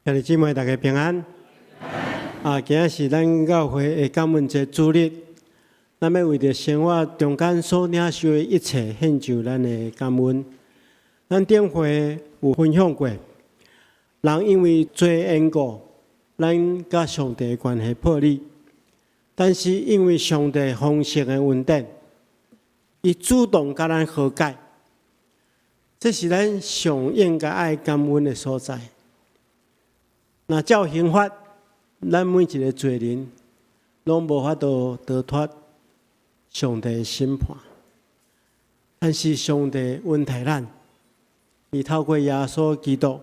兄弟姊妹，大家平安。啊，今仔是咱教會的感恩節主日，咱欲為著生活中間所領受的一切獻上咱的感恩。咱頂回有分享過，人因為罪緣故，咱佮上帝的關係破裂。但是因為上帝豐盛的恩典，伊主動佮咱和解，這是咱上應該愛感恩的所在。若照刑法，咱每一个罪人攏無法度逃脫上帝的審判。但是上帝恩待咱，伊透過耶穌基督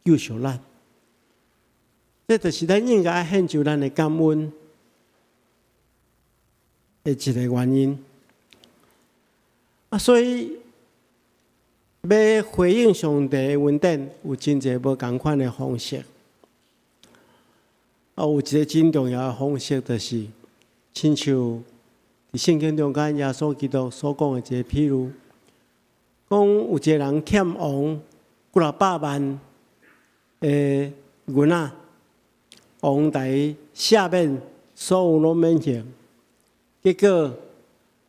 救贖咱。這就是咱應該獻上咱的感恩的一个原因。啊，所以欲回應上帝的恩典，有真濟無仝款的方式。啊，有一个真重要的方式，就是親像佇聖經中間耶穌基督所講的一個譬喻，講有一个人欠王幾若百萬的銀仔，王共伊赦免所有攏免還。結果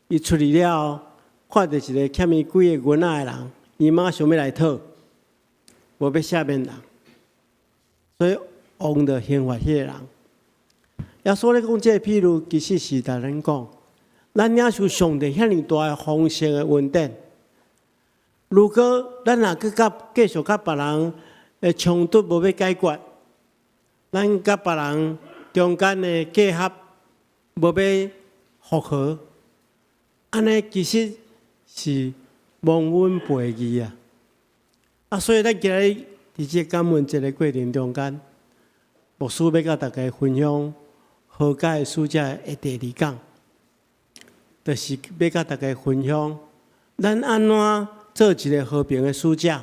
伊出去了後，看著一个欠伊幾个銀仔的人，伊馬上欲來討，無欲赦免人，所以王就刑罰彼个人。耶穌咧講這个譬喻，其實是共咱講，咱領受上帝遐爾大的豐盛的恩典。如果咱若閣佮繼續佮別人的衝突無欲解決，咱佮別人中間的隔閡無欲復和，按呢其實是忘恩背義啊！啊，所以咱今日佇這個感恩節的過程中間，牧師欲佮大家分享和解使者的第二講，就是欲佮大家分享，咱按怎做一个和平的使者。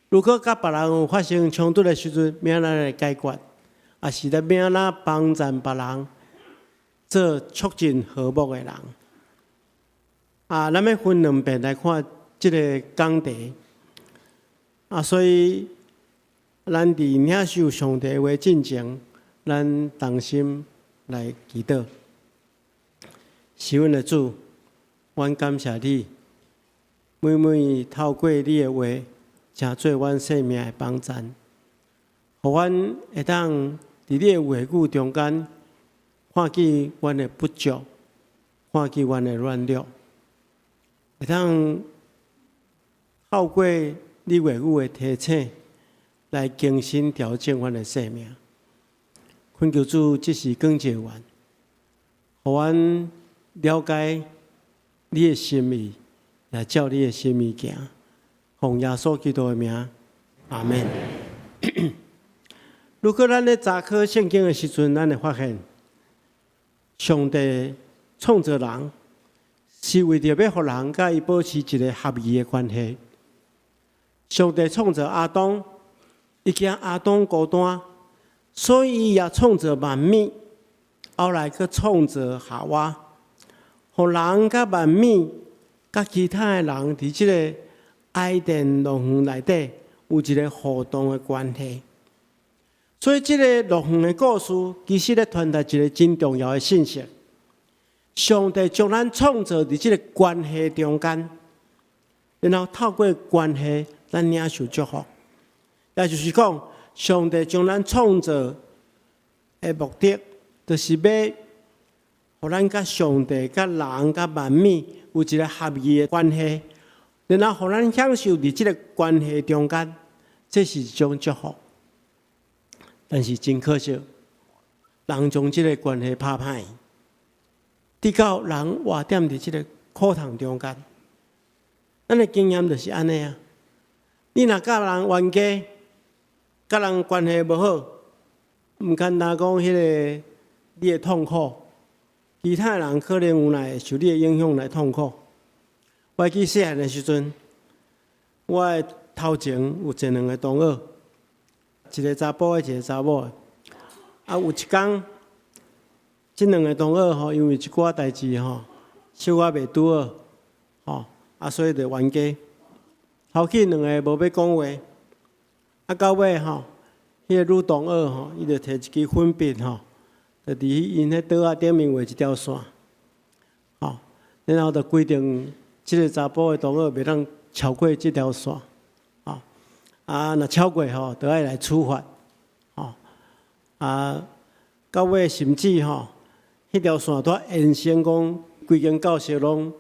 如果佮別人有發生衝突的時陣，欲按怎來解決？抑是咱欲按怎幫贊別人，做促進和睦的人？啊，咱欲分兩遍來看這个講題。啊，所以咱佇領受上帝話進前，咱同心來祈禱。是阮的主，阮感謝你，每每透過你的話，成做阮生命的幫贊，予阮會當佇你的話語中間，看見阮的不足，看見阮的軟弱，會當透過你話語的提醒，來更新調整阮的生命。懇求主，這時講解阮，予阮了解你的心意，也照你的心意行。奉耶穌基督的名，阿門。如果咱咧查考聖經的時陣，咱會發現，上帝創造人，是為著欲予人佮伊保持一个合宜的關係。上帝創造亞當，伊驚亞當孤單，所以伊也創造萬物，後來閣創造夏娃，予人佮萬物、佮其他的人佇這个伊甸樂園內底有一个互動的關係。所以，這个樂園的故事其實咧傳達一个真重要的信息：上帝將咱創造佇這个關係中間，然後透過關係，咱領受祝福。也就是講，上帝將咱創造的目的，就是欲予咱佮上帝、佮人、佮萬物有一个合宜的關係，然後予咱享受佇這个關係中間，這是一種祝福。但是真可惜，人將這个關係拍歹，直到人活踮佇這个苦痛中間。咱的經驗就是按呢啊！你若佮人冤家，佮人關係無好，毋簡單講彼个你的痛苦，其他人可能有來受你的影響來痛苦。我記細漢的時陣，我的頭前有坐兩个同學，一个查埔的，一个查某的。啊，有一工，這兩个同學吼，因為一寡代誌吼，小可袂拄好，吼，啊，所以就冤家。頭起兩个無欲講話，啊，到尾吼，彼个女同學吼，伊就提一支粉筆吼，就佇𪜶彼桌仔頂面畫一條線，吼，然後就規定這个查埔的同學袂當超過這條線，吼，啊，若超過吼，就愛來處罰，吼，啊，到尾甚至吼，彼條線都延伸講，規間教室攏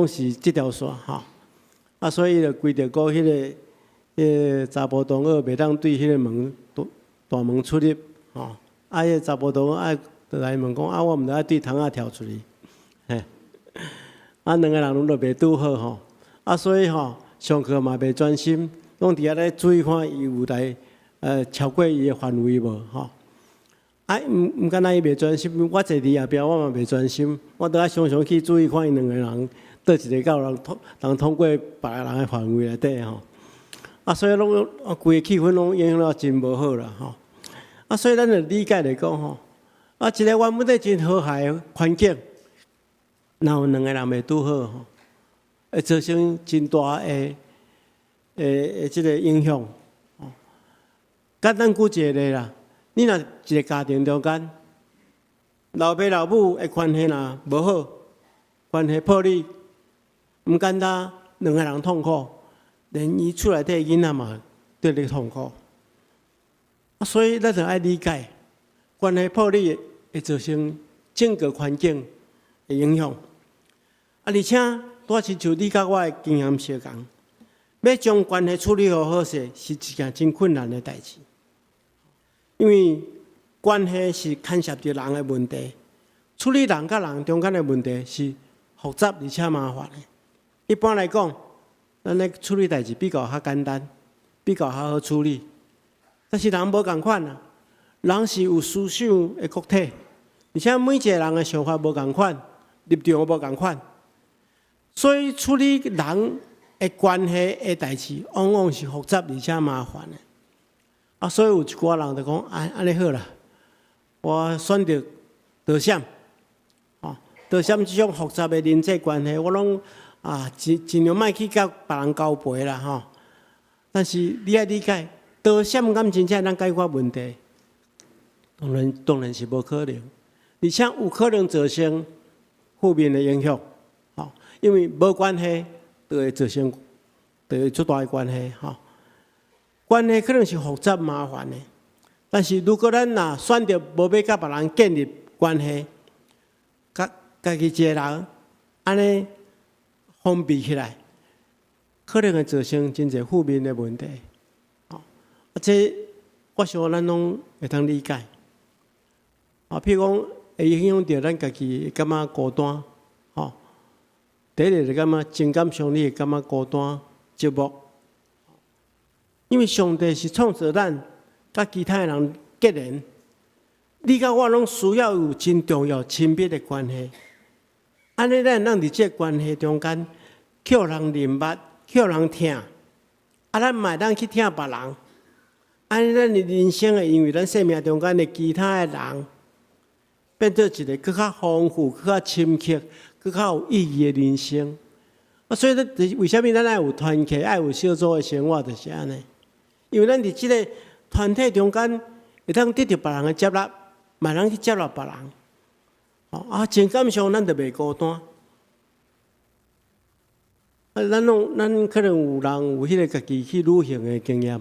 是這條線，吼，啊，所以就規定講彼個查埔同學袂當對彼個門大門出入，吼，啊，彼個查埔同學愛就來問講，啊，我毋知愛對窗仔跳出去，嘿，啊，兩個人攏都袂拄好吼，啊，所以吼，上課嘛袂專心，攏佇遐咧注意看伊有來超過伊的範圍無，吼。啊，毋毋敢若伊袂專心，我坐佇後壁我嘛袂專心，我都愛常常去注意看𪜶兩個人，佗一个敢有人通過別個人的範圍內底吼。啊，所以攏規个氣氛攏影響了真無好啦吼。啊，所以咱就理解來講吼，啊，一個原本咧真和諧的環境，若有兩個人袂拄好吼，會造成真大的這个影響。簡單舉一個例啦，你若一個家庭中間，老爸老母的關係若無好，關係破裂，毋簡單兩個人痛苦，連伊厝內底囡仔嘛綴咧痛苦。啊，所以咱就愛理解，關係破裂會造成整個環境的影響。啊，而且拄仔親像你佮我的經驗相仝，欲將關係處理好好勢，是一件真困難的代誌。因為關係是牽涉著人的問題，處理人佮人中間的問題是複雜而且麻煩的。一般來講，咱咧處理代誌比較較簡單，比較較好處理。但是人無仝款啊，人是有思想的個體，而且每一個人的想法無仝款，立場無仝款，所以處理人的關係的代誌，往往是複雜而且麻煩的。啊，所以有一寡人就講，按按呢好啦，我選擇躲閃，哦，躲閃這種複雜的人際關係，我攏啊盡量莫去佮別人交陪啦吼。但是你愛理解，躲閃敢真正能解決問題？當然當然是無可能，而且有可能造成負面的影響，吼，因為無關係就會造成就會出大的關係，吼。關係可能是複雜麻煩的，但是如果咱若選擇無欲佮別人建立關係，家己一個人按呢封閉起來，可能會造成真濟負面的問題。啊，這我想咱攏會當理解。啊，譬如講會影響著咱家己會感覺孤單，吼。第一个就感覺情感上你會感覺孤單、寂寞。因為上帝是創造咱，佮其他的人結連，你佮我攏需要有真重要親密的關係。按呢，咱會當佇這个關係中間，予人認捌，予人疼，啊，咱嘛會當去疼別人。按呢，咱的人生會因為咱生命中間的其他的人，變做一個閣較豐富、閣較深刻、閣較有意義的人生。啊，所以咱為啥物咱愛有團契、愛有小組的生活，就是按呢。因為咱佇這个團體中間，會當得著別人的接納，嘛會當去接納別人。啊，情感上咱就袂孤單。啊，咱可能有人有彼个家己去旅行的經驗。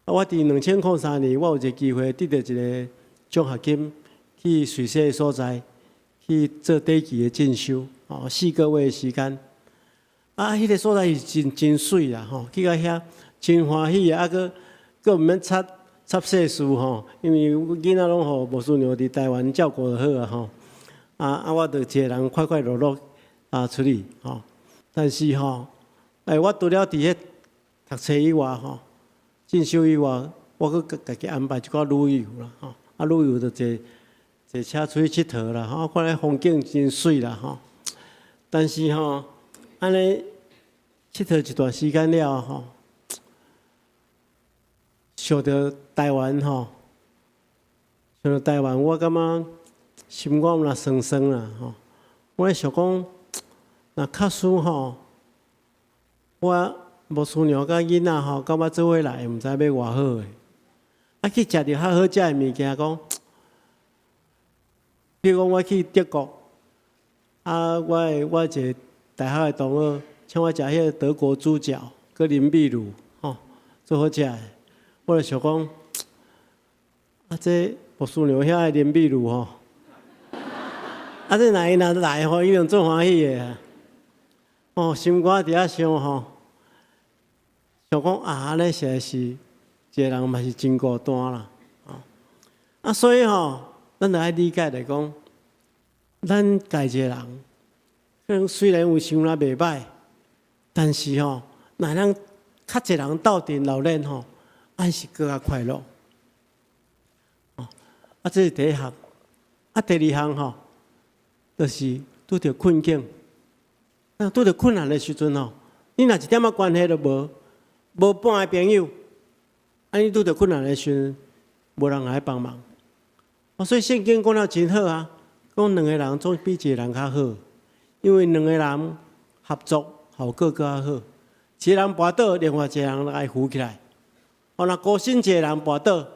啊，我佇2003年，我有一個機會得著一个獎學金，去瑞士的所在去做短期的進修，哦，4個月的時間。啊，彼个所在是真真媠啦，吼，去到遐真歡喜啊，閣閣毋免插插細事吼，因為囡仔攏予牧師娘佇台灣照顧就好啊吼。啊啊，我就一个人快快樂樂啊出去吼。但是吼，欸，我除了佇彼讀冊以外吼，進修以外，我閣家己安排一寡旅遊啦吼。啊，旅遊就坐坐車出去𨑨迌啦吼，看彼風景真媠啦吼。但是吼，按呢𨑨迌一段時間了吼，想著台灣吼，想著台灣，我感覺心肝若酸酸啦吼。我咧想講，若假使吼，我牧師娘佮囡仔吼，佮我做伙來，毋知欲偌好的。啊，去食著較好食的物件，講，比如講我去德國，啊，我一個大學的同學，請我食彼個德國豬腳，閣啉秘魯，吼，足好食的。我就想講，啊，這牧師娘遐愛啉秘魯吼，啊，這若伊若來吼，伊定足歡喜的。哦，心肝佇遐想吼，想講啊，按呢實在是一個人嘛是真孤單啦。啊，所以吼，咱著愛理解來講，咱家一個人，可能雖然有想啦袂䆀，但是吼，若咱較濟人鬥陣鬧熱吼，按是閣較快樂。哦，啊，這是第一項。啊，第二項吼，就是拄著困境。那拄著困難的時陣吼，你若一點仔關係都無，無半个朋友，啊，你拄著困難的時陣，無人來幫忙。哦，所以聖經講了真好啊，講兩個人總比一個人較好，因為兩個人合作效果閣較好。一個人跋倒，另外一個人來扶起來。哦，若孤身一個人跋倒，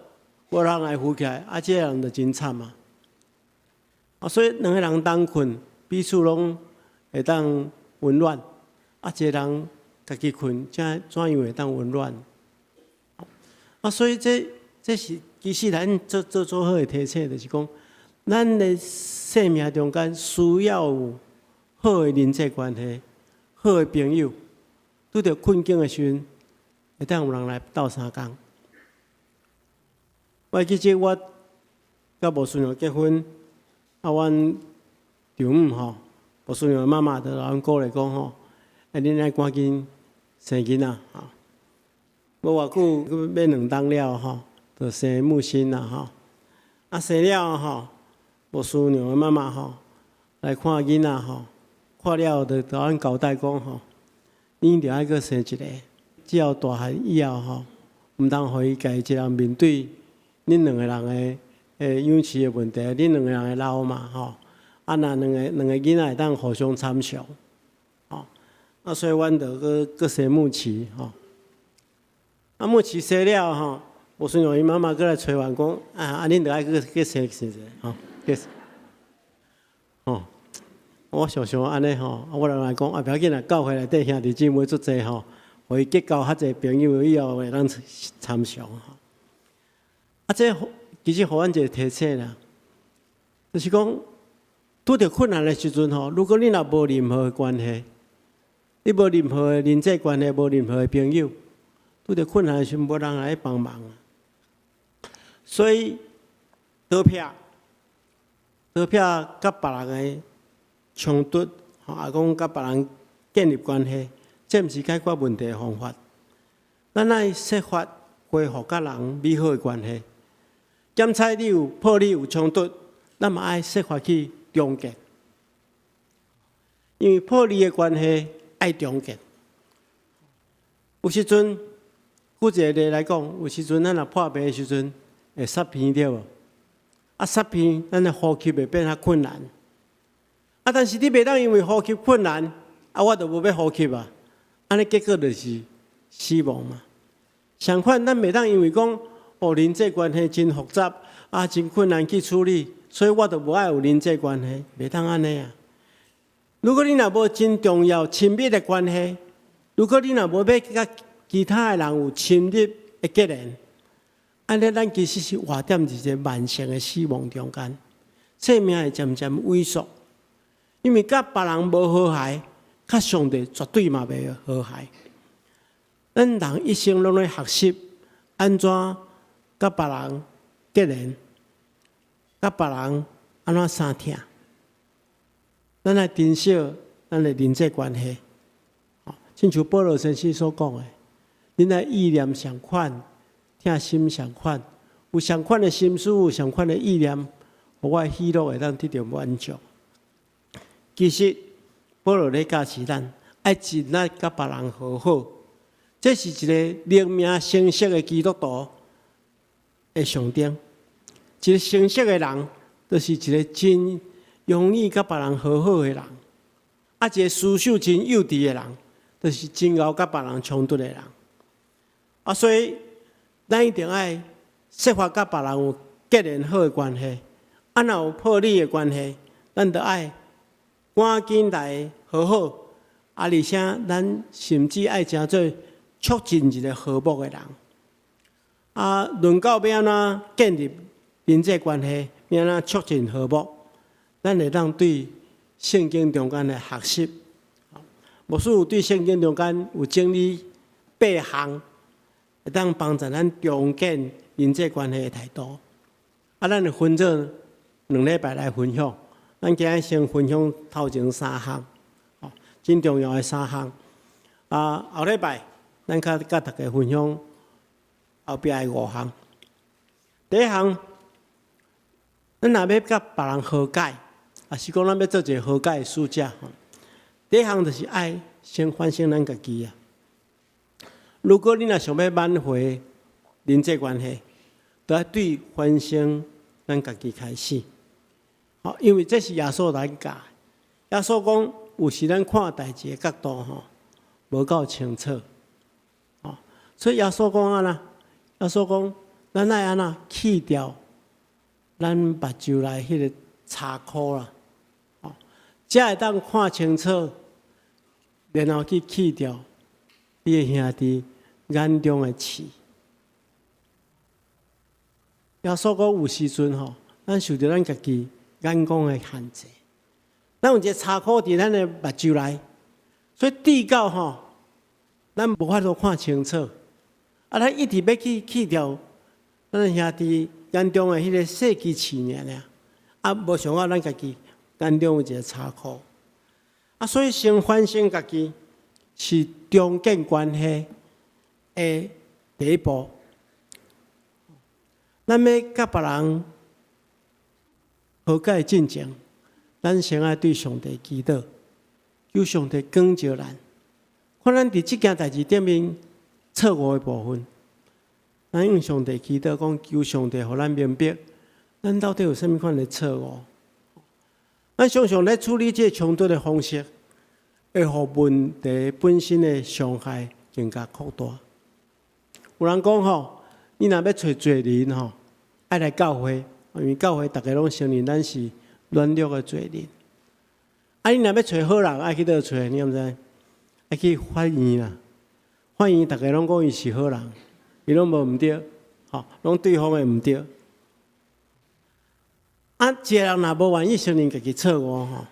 無人來扶起來，啊，這個人就真慘啊。啊，所以兩個人同睏，彼此攏會當溫暖。啊，一個人家己睏，怎樣會當溫暖？啊，所以這是其實咱做好的提醒，就是講，咱的生命中間需要有好的人際關係，好的朋友。拄著困境的時陣，會當有人來鬥相共。我記得我佮牧師娘結婚，啊，阮丈母吼，牧師娘的媽媽就來阮鼓勵講吼，欸，恁愛趕緊生囡仔吼。無偌久，閣欲2冬了吼，就生木心啦吼。啊，生了吼，牧師娘的媽媽吼來看囡仔吼，看了就共阮交代講吼，恁著愛閣生一個，只要大漢以後吼，毋通予伊家己一個人面對恁兩個人的養飼的問題，恁兩個人會老嘛吼。啊，若兩個囡仔會當互相參詳，吼。啊，所以阮就閣閣生木琪吼。啊，木琪生了吼，牧師娘伊媽媽閣來催阮講，啊，恁著愛閣生一個吼，閣吼。我想想按呢吼，我來講啊，不要緊啦，教會內底兄弟姊妹足濟吼，予伊結交較濟朋友以後會當參詳吼。啊，這其實予阮一個提醒啦，就是講拄著困難的時陣吼，如果你若無任何的關係，你無任何的人際關係，無任何的朋友，拄著困難的時陣，無人來幫忙。所以，刀劈，刀劈佮別人的衝突，吼，抑講佮別人建立關係，這毋是解決問題的方法。咱愛設法恢復佮人美好的關係。檢查你有破裂有衝突，咱嘛愛設法去重建，因為破裂的關係愛重建。有時陣，舉一個例來講，有時陣咱若破病的時陣會捒鼻對無？啊，捒鼻，咱的呼吸會變較困難。啊，但是你袂當因為呼吸困難，啊，我就無欲呼吸啊，按呢結果就是死亡嘛。相反，咱袂當因為講哦人際關係真複雜，啊，真困難去處理，所以我就無愛有人際關係，袂當按呢啊。如果你若無真重要親密的關係，如果你若無欲佮其他的人有親密的結連，按呢，咱其實是活踮一個慢性的死亡中間，生命會漸漸萎縮。因為佮別人無和諧，佮上帝絕對嘛袂和諧。咱人一生攏咧學習按怎佮別人結連，佮別人按怎相疼。咱愛珍惜咱的人際關係，親像保羅先生所講的，恁愛意念相款，疼心相款，有相款的心思，有相款的意念，予我的喜樂會當得著滿足。其實保羅咧教示咱，愛盡力佮別人和好，這是一個靈命成熟的基督徒的象徵。一個成熟的人，就是一個真容易佮別人和好的人。啊，一個思想真幼稚的人，就是真𠢕佮別人衝突的人。啊，所以咱一定愛設法佮別人有結連好的關係。啊，若有破裂的關係，咱就愛趕緊來和好。啊，而且咱甚至愛成做促進一個和睦的人。啊，論到欲按怎建立人際關係，欲按怎促進和睦，咱會當對聖經中間的學習。牧師有對聖經中間有整理八項，會當幫助咱重建人際關係的態度。啊，咱會分做兩禮拜來分享。咱今日先分享頭前三項，哦，真重要的三項。啊，後禮拜咱較佮大家分享後壁的五項。第一項，咱若欲佮別人和解，抑是講咱欲做一个和解的使者，第一項就是愛先反省咱家己啊。如果你若想欲挽回人際關係，就愛對反省咱家己開始。吼，因為這是耶穌來教。耶穌講，有時咱看代誌的角度吼，無夠清楚。吼，所以耶穌講按怎？耶穌講，咱愛按怎去掉咱目睭內彼個柴箍啦，吼，才會當看清楚，然後去去掉你的兄弟眼中的刺。耶穌講有時陣吼，咱受著咱家己眼光的限制，咱有一個柴箍佇咱的目睭內，所以直到吼，咱無法度看清楚。啊，咱一直欲去去掉咱的兄弟眼中的彼個細枝刺爾爾，啊，無想到咱家己眼中有一個柴箍。啊，所以先反省家己是重建關係的第一步。咱欲佮別人和解進前，咱先愛對上帝祈禱，求上帝光照咱，看咱佇這件代誌頂面錯誤的部分。咱向上帝祈禱，講求上帝予咱明白，咱到底有啥物款的錯誤。咱常常咧處理這個衝突的方式，會予問題本身的傷害更加擴大。有人講吼，你若欲揣罪人吼，愛來教會，因為教會逐家攏承認咱是軟弱的罪人。啊，你若欲揣好人，愛去佗揣？你敢知？愛去法院啦，法院逐家攏講伊是好人，伊攏無毋對，吼，攏對方的毋對。啊，一個人若無願意承認家己錯誤吼，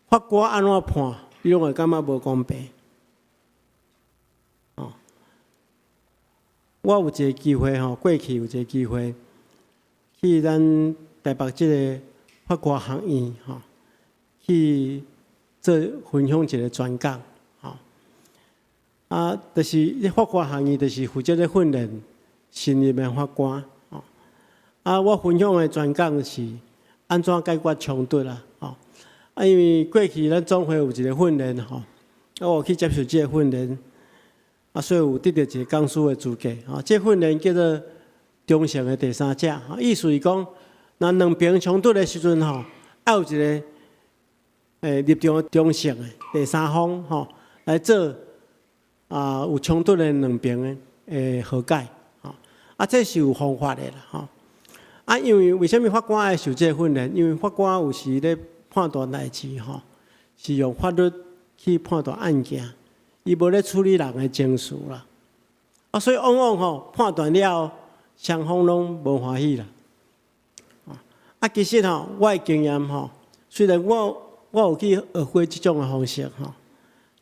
法官按怎判，你攏會感覺無公平。哦，我有一個機會吼，過去有一個機會去咱台北這个法官學院吼，去做分享一個專講吼。啊，就是法官學院，就是負責咧訓練新任的法官吼。啊，我分享的專講是按怎解決衝突啦，吼。啊，因為過去咱總會有一個訓練吼，啊，我去接受這個訓練，啊，所以有得著一個講師的資格，吼。這訓練叫做中性的第三者，意思是講，若兩邊衝突的時陣吼，愛有一個立場中性的第三方吼來做啊有衝突的兩邊的和解，吼。啊，這是有方法的啦，吼。啊，因為為啥物法官愛受這個訓練？因為法官有時咧判斷代誌吼，是用法律去判斷案件，伊無咧處理人的情緒啦。啊，所以往往吼判斷了後，雙方攏無歡喜啦。啊，其實吼，我的經驗吼，雖然我有去學過這種的方式吼，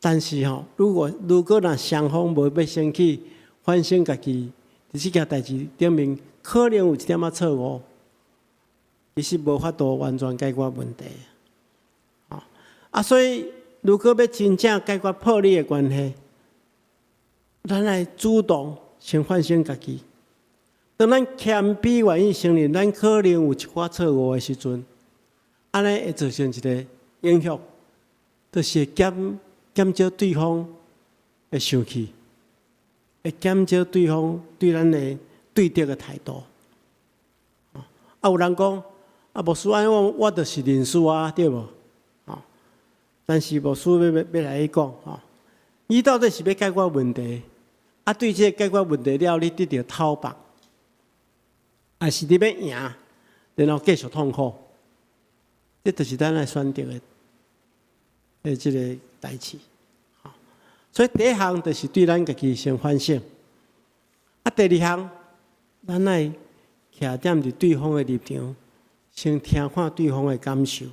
但是吼，如果若雙方無欲先去反省家己，佇這件代誌頂面可能有一點仔錯誤，其實無法度完全解決問題。啊，所以如果欲真正解決破裂的關係，咱愛主動先反省家己。當咱謙卑願意承認咱可能有一寡錯誤的時陣，按呢會造成一個影響，就是會減少對方的生氣，會減少對方對咱的對敵的態度。啊，有人講，啊，牧師按呢我就是認輸啊，對無？但是牧師欲來你講吼，你到底是欲解決問題，啊，對這个解決問題了，你得著頭縛，還是你欲贏，然後繼續痛苦？這就是咱愛選擇的這个代誌。所以第一項就是對咱家己先反省。啊，第二項，咱愛徛踮佇對方的立場，先聽看對方的感受。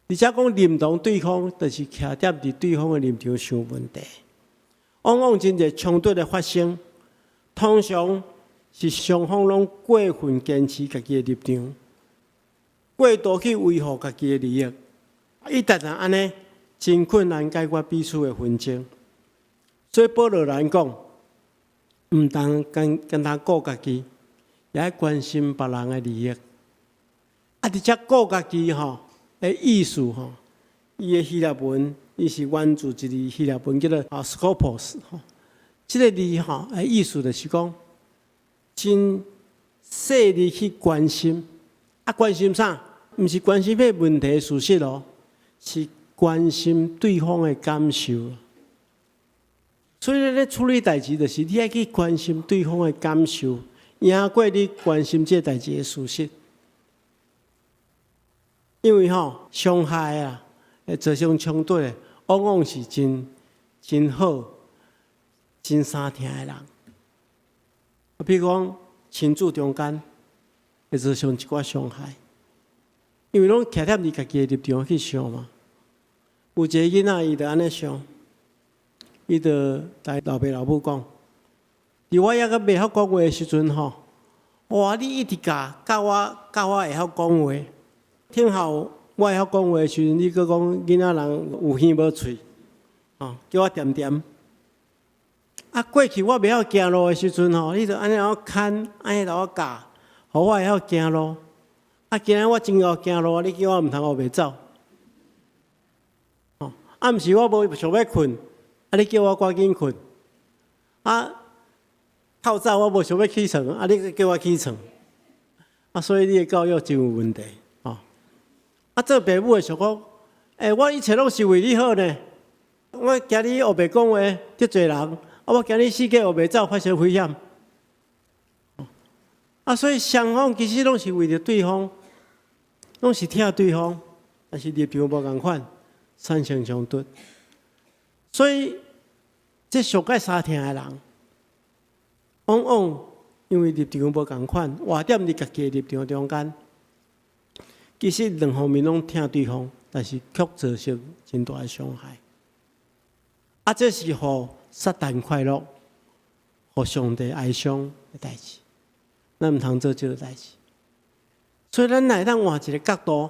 而且講認同對方，就是徛踮佇對方的立場想問題。往往真濟衝突的發生，通常是雙方攏過分堅持家己的立場，過度去維護家己的利益。一旦若按呢，真困難解決彼此的紛爭。所以保羅來講，毋但干焦顧家己，也愛關心別人的利益。啊，佇遮顧家己吼的意思吼，伊的希臘文，伊是源自一字希臘文叫做啊 skopos 吼。這个字吼的意思就是講，真細膩去關心，啊，關心啥？毋是關心彼個問題的事實哦，是關心對方的感受。所以咧，處理代誌就是你愛去關心對方的感受，贏過你關心這個代誌的事實。因為吼，傷害啊，會造成衝突的，往往是真真好、真相疼的人。比如講，親子中間會造成一寡傷害，因為攏徛踮佇家己的立場去想嘛。有一個囡仔，伊就按呢想，伊就共老爸老母講：佇我猶閣袂曉講話的時陣吼，哇！你一直教教我，教我會曉講話。聽後我會曉講話的時陣，你閣講囡仔人有耳無喙，吼，叫我恬恬。啊，過去我袂曉行路的時陣吼，你就按呢我牽，按呢共我教，予我會曉行路。啊，今仔我真𠢕行路，你叫我毋通烏白走。吼，啊，毋是我無想欲睏，啊，你叫我趕緊睏。啊，透早我無想欲起床，啊，你閣叫我起床。啊，所以你的教育真有問題，吼。啊，做爸母的想講，欸，我一切攏是為你好呢。我驚你烏白講話得罪人，啊，我驚你四界烏白走發生危險。啊，所以雙方其實攏是為著對方，攏是疼對方，但是立場無仝款，產生衝突。所以，這上蓋相疼的人，往往因為立場無仝款，活踮佇家己的立場中間，其實兩方面攏疼對方，但是卻造成真大的傷害。啊，這是予撒旦快樂，予上帝哀傷的代誌。咱毋通做這个代誌。所以咱會當換一个角度，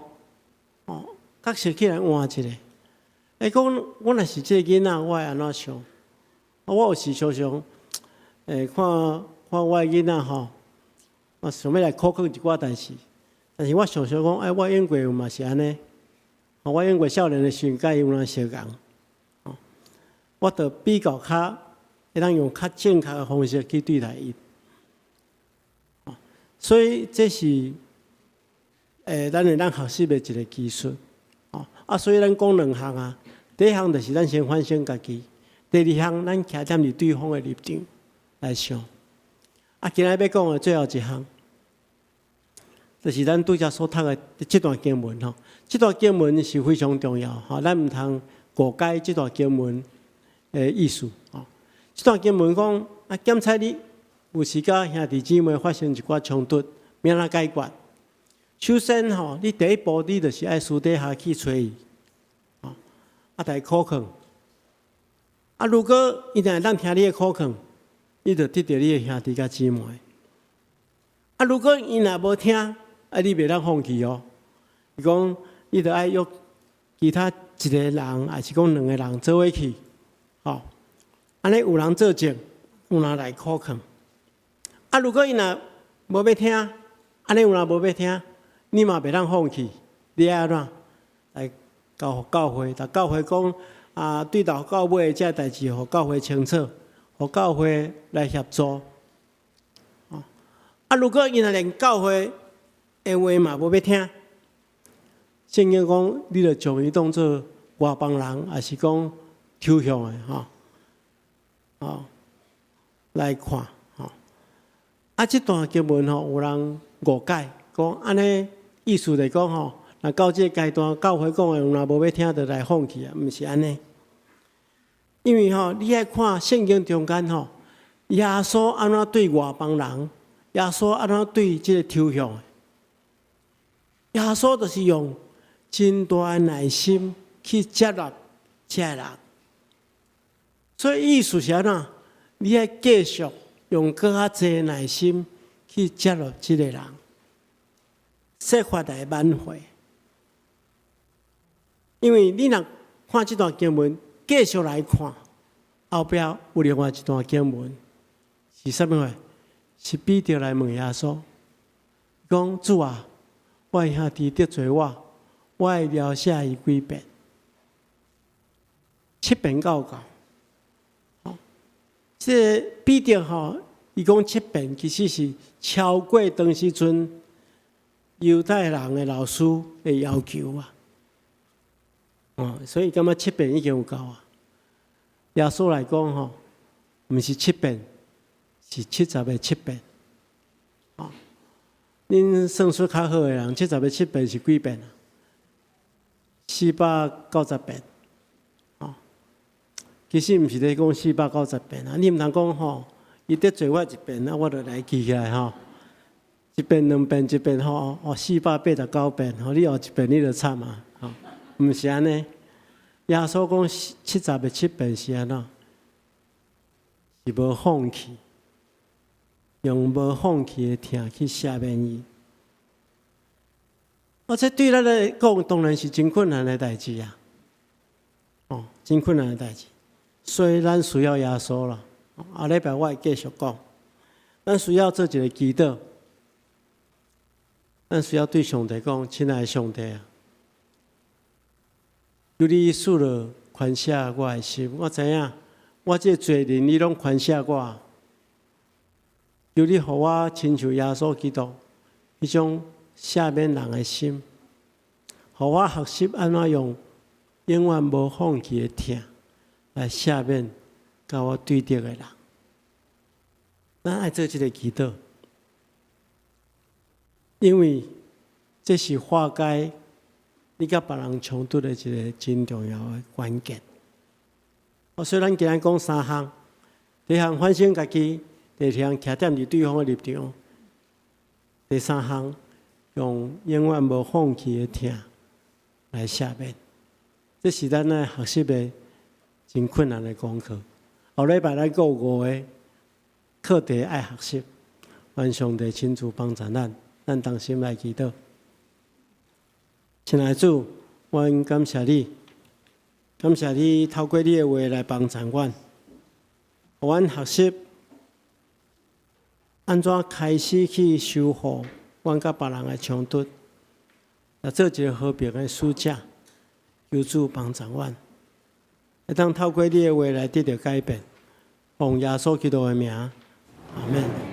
哦，角色起來換一个。會講，我若是這个囡仔，我會按怎想？我有時常常，會看看我的囡仔吼，我想欲來苦勸一寡代誌，但是我想想講，哎，我養過嘛是按呢，我養過少年的時陣，佮伊有哪相仝，我就比較較會當用較正確的方式去對待伊。所以這是，咱會當學習的一個技術，啊，所以咱講兩項啊，第一項就是咱先反省家己，第二項咱徛踮佇對方的立場來想。啊，今仔欲講的最後一項，就是咱拄才所讀的這段經文吼，這段經文是非常重要吼，咱毋通誤解這段經文的意思吼。這段經文講啊，檢測你有時佮兄弟姊妹發生一寡衝突，欲按怎解決？首先吼，你第一步你就是愛私底下去揣伊，吼，啊，共伊苦勸。啊，如果伊若會當聽你的苦勸，你就得著你的兄弟佮姊妹。啊，如果伊若無聽，啊，你袂當放棄哦。伊講，你著愛約其他一个人，抑是講兩個人做伙去，吼。按呢有人做證，有人來苦勸。啊，如果伊若無欲聽，按呢有人無欲聽，你嘛袂當放棄。你愛按怎來交予教會？共教會講啊，對頭到尾這代誌，予教會清楚，予教會來協助。啊，如果伊若連教會的話嘛無欲聽，聖經講，你著將伊當做外邦人，抑是講抽象的吼，哦，來看吼。啊，這段經文吼，有人誤解，講按呢意思來講吼，若到這個階段，教會講的若無欲聽，就來放棄啊，毋是按呢。因為吼，你愛看聖經中間吼，耶穌按怎對外邦人，耶穌按怎對這個抽象的，耶穌就是用真大的耐心去接納這个人。所以意思是按怎？你愛繼續用閣較濟耐心去接納這個人，設法來挽回。因為你若看這段經文，繼續來看，後壁有另外一段經文，是啥物話？是彼得來問耶穌，講，主啊，我的兄弟得罪我，我會饒赦伊幾遍？七遍夠無夠？這個彼得吼，伊講七遍，其實是超過當時陣猶太人的老師的要求啊。哦，所以感覺七遍已經有夠啊。耶穌來講吼，毋是七遍，是70個七遍。哦，恁算術較好的人，七十个七遍是幾遍啊？490遍。哦，其實毋是咧講四百九十遍啊，你毋通講吼，伊得罪我一遍啊，我就來記起來吼。一遍兩遍一遍吼，哦，489遍吼，你後一遍你就慘啊，吼，毋是按呢。耶穌講七十个七遍是按怎？是無放棄，用無放棄的疼去赦免伊。哦，這對咱來講當然是真困難的代誌啊！哦，真困難的代誌。所以咱需要耶穌啦。後禮拜我會繼續講，咱需要做一個祈禱，咱需要對上帝講：親愛的上帝啊，求你賜落寬赦我的心。我知影，我這個罪人，你攏寬赦我。求你予我親像耶穌基督彼種赦免人的心，予我學習按怎用永遠無放棄的疼來赦免佮我對敵的人。咱愛做這個祈禱，因為這是化解你佮別人衝突的一個真重要的關鍵。哦，所以咱今日講三項：第一項反省家己，第二項徛踮佇對方的立場，第三項用永遠無放棄的疼來赦免。這是咱愛學習的真困難的功課。後禮拜咱閣有五個課題愛學習，願上帝親自幫助咱，咱同心來祈禱。親愛的主，阮感謝你，感謝你透過你的話來幫助阮，予阮學習按怎開始去修復阮佮別人的衝突，來做一個和平的使者，求主幫助阮，會當透過你的話來得著改變。奉耶穌基督的名，阿門。